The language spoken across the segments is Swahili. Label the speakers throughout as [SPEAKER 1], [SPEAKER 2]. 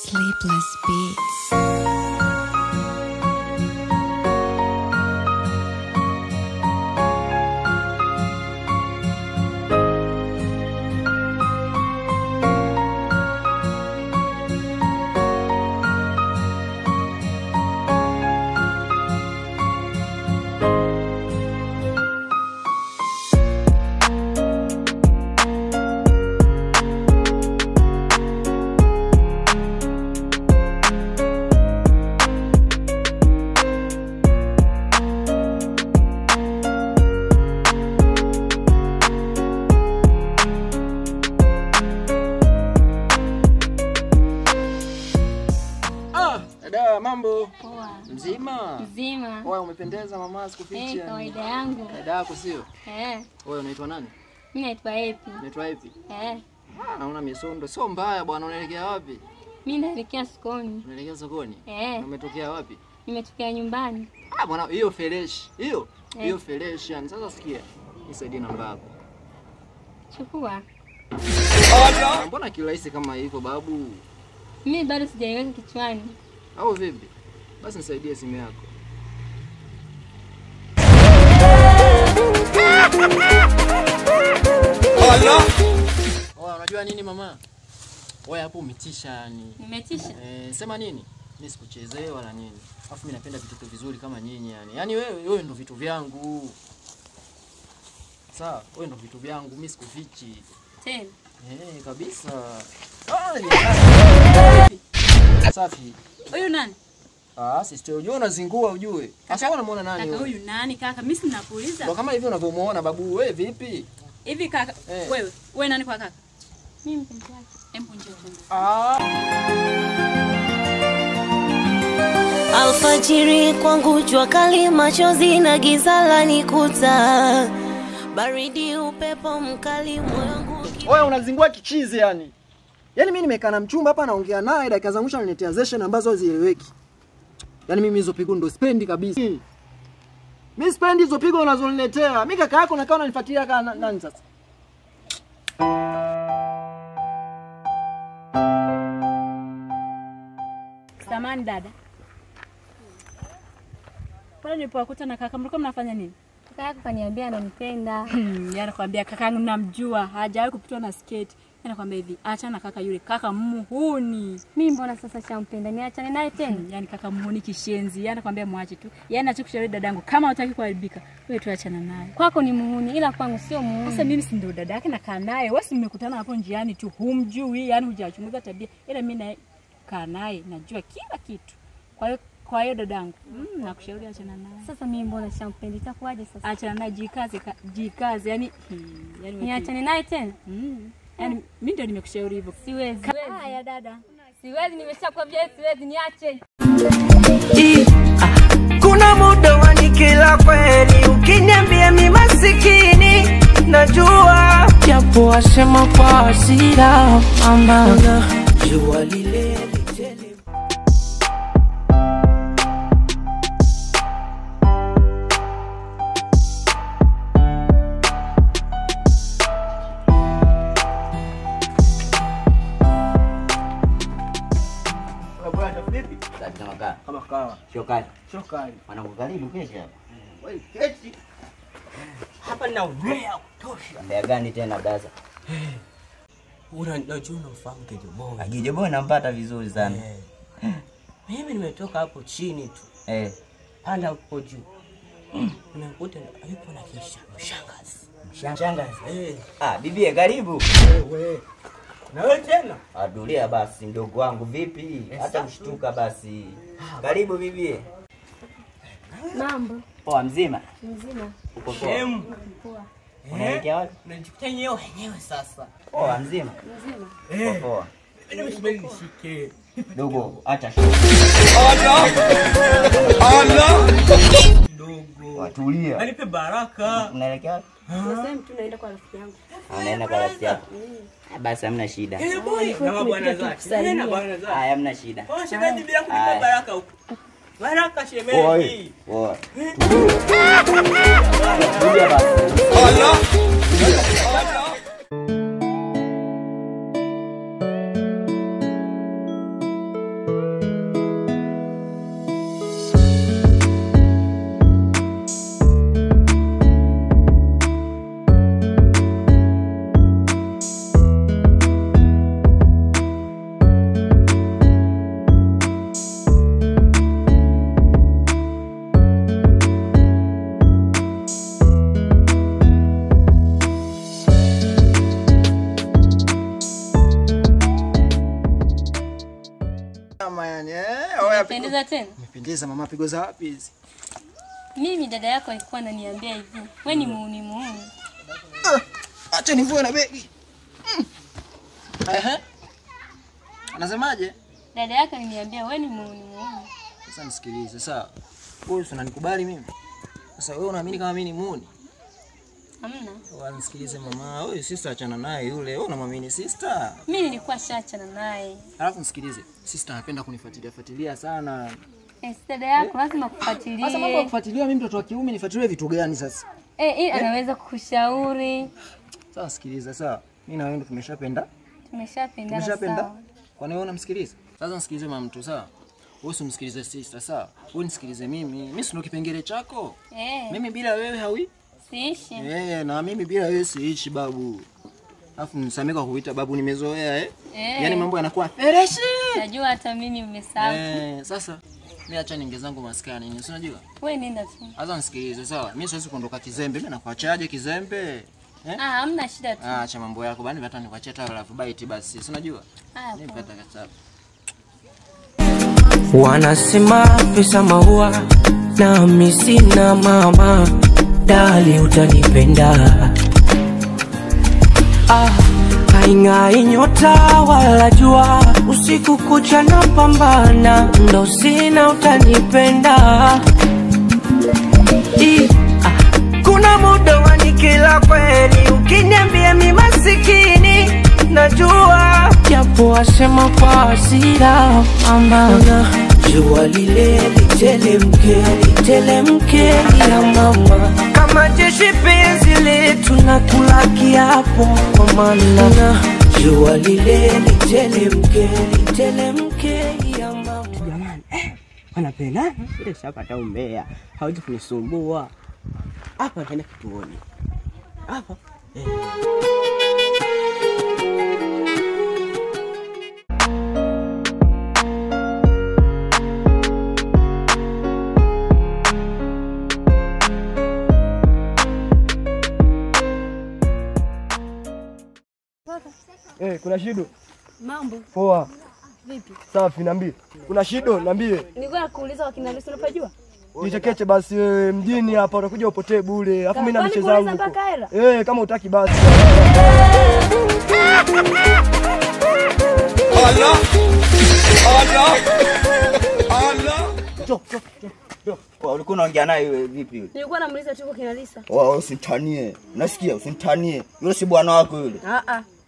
[SPEAKER 1] Sleepless Beats.
[SPEAKER 2] Mambo.
[SPEAKER 3] Poa.
[SPEAKER 2] Mzima?
[SPEAKER 3] Mzima.
[SPEAKER 2] Wewe umependeza mama, sikufichi.
[SPEAKER 3] Eh, kawaida yangu.
[SPEAKER 2] Kawaida yako sio?
[SPEAKER 3] Eh.
[SPEAKER 2] Wewe unaitwa nani?
[SPEAKER 3] Mimi naitwa Epi.
[SPEAKER 2] Unaitwa Epi?
[SPEAKER 3] Eh.
[SPEAKER 2] Ah, naona misondo sio mbaya bwana, unaelekea wapi?
[SPEAKER 3] Mimi naelekea sokoni.
[SPEAKER 2] Unaelekea sokoni?
[SPEAKER 3] Eh.
[SPEAKER 2] Na umetokea wapi?
[SPEAKER 3] Nimetokea nyumbani.
[SPEAKER 2] Ah bwana, hiyo fresh. Hiyo? Hiyo fresh yani. Sasa sikia. Nisaidie namba yako.
[SPEAKER 3] Chukua.
[SPEAKER 2] Ah, mbona kirahisi kama hivyo babu?
[SPEAKER 3] Mimi bado sijaiweka kichwani.
[SPEAKER 2] Au vipi? Basi nisaidie simu yako.
[SPEAKER 4] Allah.
[SPEAKER 2] Oya, unajua nini mama? Oya, hapo umetisha yani.
[SPEAKER 3] Nimetisha?
[SPEAKER 2] Eh, sema nini? Mimi sikuchezee wala nini. Alafu mimi napenda vitoto vizuri kama nyinyi yani. Yaani wewe ndo vitu vyangu. Sawa, wewe ndo vitu vyangu, mimi sikufichi.
[SPEAKER 3] Tena.
[SPEAKER 2] Eh, kabisa. Ah, safi.
[SPEAKER 5] Huyu nani?
[SPEAKER 2] Ah, sister, unajua unazingua ujue. Sasa unamuona nani
[SPEAKER 5] huyu? Huyu nani kaka? Mimi sina kuuliza.
[SPEAKER 2] Ndio kama hivi unavyomuona babu, wewe vipi?
[SPEAKER 5] Hivi kaka,
[SPEAKER 2] eh.
[SPEAKER 5] Wewe, wewe nani kwa kaka?
[SPEAKER 3] Mimi mpenzi wake.
[SPEAKER 5] Hebu njoo tu.
[SPEAKER 2] Ah.
[SPEAKER 6] Alfajiri kwangu jua kali, machozi na giza lanikuta. Baridi upepo mkali moyo wangu.
[SPEAKER 2] Wewe unazingua kichizi yani. Yaani mimi nimekaa na mchumba hapa naongea naye dakika za mwisho ananiletea zeshen ambazo hazieleweki. Yaani mimi hizo pigo ndo sipendi kabisa. Mimi sipendi hizo pigo unazoniletea. Mimi kaka yako nakaa unanifuatilia kama nani sasa?
[SPEAKER 5] Samani dada. Pale nilipokuta na kaka mlikuwa mnafanya nini?
[SPEAKER 3] Kaka yako kaniambia ananipenda.
[SPEAKER 5] Yaani nakwambia kaka namjua, hajawahi kupitwa na sketi. Nakwambia hivi, acha na kaka yule, kaka muhuni.
[SPEAKER 3] Mimi mbona sasa shampenda, niachane naye tena?
[SPEAKER 5] Yaani kaka muhuni kishenzi. Yaani nakwambia muache tu. Yaani acha dadangu, kama hutaki kuharibika, wewe tuachana naye.
[SPEAKER 3] Kwako ni muhuni ila kwangu sio muhuni.
[SPEAKER 5] Sasa mimi si ndio dada yake nakaa naye. Wewe si mmekutana hapo njiani tu, humjui, yaani hujachunguza tabia. Ila mimi naye kaa naye, najua kila kitu. Kwa hiyo dadangu, nakushauri achana naye.
[SPEAKER 3] Sasa mimi mbona shampenda, itakuwaje sasa?
[SPEAKER 5] Achana naye, jikaze, jikaze. Yaani
[SPEAKER 3] niachane naye tena?
[SPEAKER 5] Yaani mimi ndio nimekushauri hivyo.
[SPEAKER 3] Siwezi.
[SPEAKER 5] Haya dada.
[SPEAKER 3] Siwezi, nimeshakwambia siwezi, niache.
[SPEAKER 7] Kuna muda wanikila kweli, ukiniambia mimi masikini najua
[SPEAKER 8] japo wasema kwa hasira mama.
[SPEAKER 7] Jua lile litele.
[SPEAKER 2] Kama kawa.
[SPEAKER 9] Sio kali.
[SPEAKER 2] Sio kali.
[SPEAKER 9] Wanakukaribu kesho hapa.
[SPEAKER 7] Wewe keti. Hapa na umbea kutosha.
[SPEAKER 9] Mbea gani tena blaza?
[SPEAKER 7] Unajua unamfahamu Gejo Boy.
[SPEAKER 9] Gejo Boy nampata vizuri sana.
[SPEAKER 7] Mimi nimetoka hapo chini tu.
[SPEAKER 9] Eh.
[SPEAKER 7] Panda huko juu. Nimekuta yupo na kisha mshangazi.
[SPEAKER 9] Mshangazi.
[SPEAKER 7] Eh.
[SPEAKER 9] Ah, bibie karibu.
[SPEAKER 7] Wewe. Na wewe tena?
[SPEAKER 9] Adulia basi mdogo wangu vipi? Hata kushtuka basi. Karibu bibie.
[SPEAKER 3] Mambo.
[SPEAKER 9] Poa mzima?
[SPEAKER 3] Mzima.
[SPEAKER 9] Uko poa?
[SPEAKER 3] Poa.
[SPEAKER 9] Unaelekea wapi?
[SPEAKER 7] Unajikuta yenyewe wenyewe sasa.
[SPEAKER 9] Poa mzima?
[SPEAKER 3] Mzima.
[SPEAKER 9] Poa poa.
[SPEAKER 7] Mimi nimesubiri nishike.
[SPEAKER 9] Dogo, acha.
[SPEAKER 4] Allah. Allah.
[SPEAKER 7] Dogo.
[SPEAKER 9] Watulia.
[SPEAKER 7] Anipe baraka.
[SPEAKER 9] Unaelekea wapi?
[SPEAKER 5] Nasema tu naenda kwa rafiki yangu.
[SPEAKER 9] Unaenda kwa rafiki yako? Basi hamna shida.
[SPEAKER 7] Eh boy, na bwana zake. Na bwana zake.
[SPEAKER 9] Haya hamna shida.
[SPEAKER 7] Kwa shemeji bila kunipa baraka huko. Baraka shemeji.
[SPEAKER 9] Poa. Tulia basi.
[SPEAKER 4] Allah.
[SPEAKER 3] Nimependeza tena?
[SPEAKER 2] Nimependeza mama, pigo za wapi hizi?
[SPEAKER 3] Mimi dada yako alikuwa ananiambia hivi, wewe ni muuni muuni.
[SPEAKER 2] Acha nivue na begi. Ehe. Anasemaje?
[SPEAKER 3] Dada yako aliniambia wewe ni muuni muuni.
[SPEAKER 2] Sasa nisikilize, sawa? Wewe unanikubali mimi? Sasa wewe unaamini kama mimi ni muuni?
[SPEAKER 3] Hamna.
[SPEAKER 2] Wewe nisikilize mama, wewe sister achana naye yule. Wewe unamwamini sister?
[SPEAKER 3] Mimi nilikuwa shaachana naye.
[SPEAKER 2] Alafu nisikilize, sister anapenda kunifuatilia fuatilia sana.
[SPEAKER 3] Dada yako lazima kufuatilie.
[SPEAKER 2] Sasa mambo ya kufuatilia mimi mtoto wa kiume nifuatilie vitu gani sasa?
[SPEAKER 3] Anaweza kukushauri.
[SPEAKER 2] Sasa sikiliza, sawa? Mimi na wewe ndo tumeshapenda.
[SPEAKER 3] Tumeshapendana.
[SPEAKER 2] Tumeshapenda. Kwa nini wewe unamsikiliza? Sasa nisikilize mama mtu, sawa? Wewe usimsikilize sister, sawa? Wewe nisikilize mimi. Mimi si ndo kipengele chako. Mimi bila wewe hawi
[SPEAKER 3] siishi.
[SPEAKER 2] Na mimi bila wewe siishi babu. Alafu nisamee kwa kuita babu, nimezoea Yaani mambo yanakuwa fresh.
[SPEAKER 3] Najua hata mimi umesahau.
[SPEAKER 2] Sasa mimi acha ninge zangu maskani, ni unajua?
[SPEAKER 3] Wewe nenda tu.
[SPEAKER 2] Sasa nisikilize, sawa? Mimi siwezi kuondoka kizembe, mimi nakuachaje kizembe?
[SPEAKER 3] Hamna shida tu.
[SPEAKER 2] Acha mambo yako bani, hata nikuachia hata love bite basi. Si unajua? Mimi pata kasabu.
[SPEAKER 8] Wanasema pesa maua na mimi sina mama, dali utanipenda. Haing'ai nyota wala jua, usiku kucha napambana, ndo sina utanipenda. Kuna muda wanikila kweli, ukiniambia mi masikini najua, japo wasema kwa hasira mama. Jua lile litelemke, litelemke ya mama, kama jeshi penzi letu nakula kiapo kwa maana. Jua lile litelemke, litelemke ya mama.
[SPEAKER 7] Jamani, wanapendana ile shapata umbea, hawezi kunisumbua. Hapa nitaenda kituoni. Hapa.
[SPEAKER 4] Kuna shido?
[SPEAKER 10] Mambo.
[SPEAKER 4] Poa.
[SPEAKER 10] Vipi?
[SPEAKER 4] Safi, niambie. Kuna shido, niambie.
[SPEAKER 10] Nilikuwa nakuuliza wakina Lucy unapajua?
[SPEAKER 4] Nichekeche basi wewe mjini hapa utakuja upotee bure. Alafu mimi na michezo yangu. Kama hutaki basi.
[SPEAKER 11] Allah. Allah. Allah.
[SPEAKER 9] Njoo, njoo, njoo. Ulikuwa unaongea naye wewe vipi yule?
[SPEAKER 10] Nilikuwa namuuliza tu kwa kina Lisa.
[SPEAKER 9] Wewe usinitanie. Unasikia usinitanie. Yule si bwana wako yule.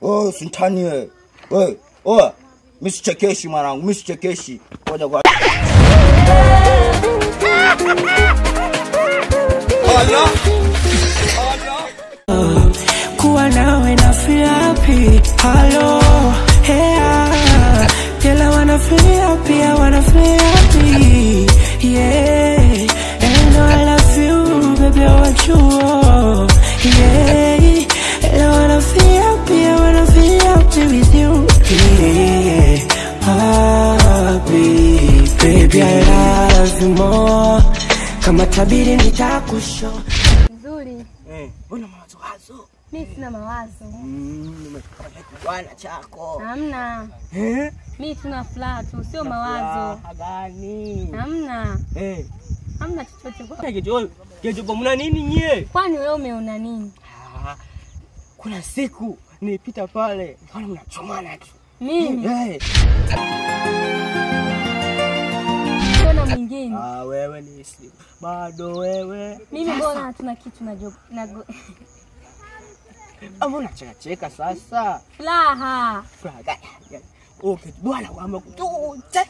[SPEAKER 9] Wewe usinitanie wewe. Wewe, oa. Mimi sichekeshi mwanangu, mimi sichekeshi. Ngoja kwa
[SPEAKER 11] Allah. Allah.
[SPEAKER 8] Kuwa nawe na feel happy. Hello. Hey. Tell wanna feel happy, I wanna feel happy. Yeah. And I love you, baby, I want you. Yeah. And I wanna feel happy, I wanna feel happy with you. Yeah. Happy, baby, I love you more. Kama tabiri nitakusho.
[SPEAKER 3] Nzuri.
[SPEAKER 7] Mbona mawazo hazo?
[SPEAKER 3] Mimi sina mawazo.
[SPEAKER 7] Bwana chako.
[SPEAKER 3] Hamna. Mimi tuna furaha tu, sio mawazo.
[SPEAKER 7] Furaha gani?
[SPEAKER 3] Hamna. Hamna chochote kwa.
[SPEAKER 7] Kijo mna nini nyie?
[SPEAKER 3] Kwani wewe umeona nini?
[SPEAKER 7] Kuna siku nilipita pale, nikaona mnachomana tu.
[SPEAKER 3] Mimi? Mbona mwingine?
[SPEAKER 7] Wewe ni si bado wewe.
[SPEAKER 3] Mimi mbona hatuna kitu na
[SPEAKER 7] Mbona cheka sasa?
[SPEAKER 3] Furaha.
[SPEAKER 7] Furaha gani? Okay, bwana kwamba kutucha.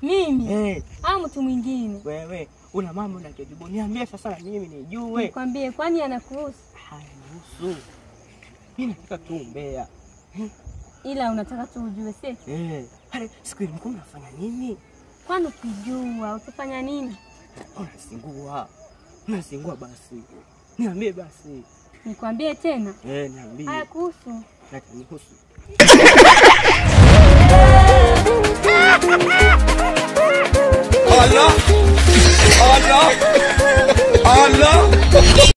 [SPEAKER 3] Mimi? Au mtu mwingine?
[SPEAKER 7] Wewe una mambo na kijibu. Niambie sasa na mimi nijue.
[SPEAKER 3] Nikwambie kwani anakuhusu?
[SPEAKER 7] Anakuhusu. Mimi nataka tu umbea.
[SPEAKER 3] Ila unataka tu ujue si?
[SPEAKER 7] Pale siku ile mko mnafanya nini?
[SPEAKER 3] Kwani ukijua utafanya nini?
[SPEAKER 7] Unasingua. Unasingua basi. Niambie basi.
[SPEAKER 3] Nikwambie tena?
[SPEAKER 7] Niambie.
[SPEAKER 3] Haya kuhusu.
[SPEAKER 7] Nihusu.
[SPEAKER 11] Allah. Allah. Allah.